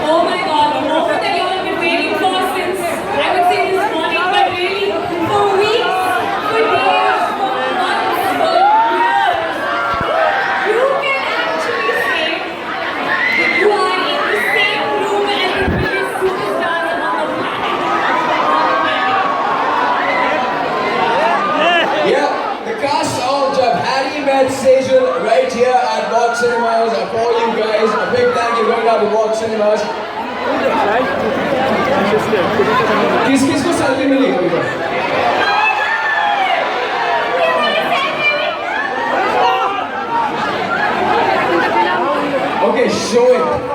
Oh my God, the moment that you all have been waiting for since, I would say, this morning, but really for weeks, for days, for months, for years. You can actually say that you are in the same room as the biggest superstars on the planet. On the planet. Yeah, the cast of Jab Harry Met Sejal right here at Vox Cinemas for you guys. A big thank you going out to Vox Cinemas. किस किस को selfie मिली अभी तक? We want a selfie! Okay, show it.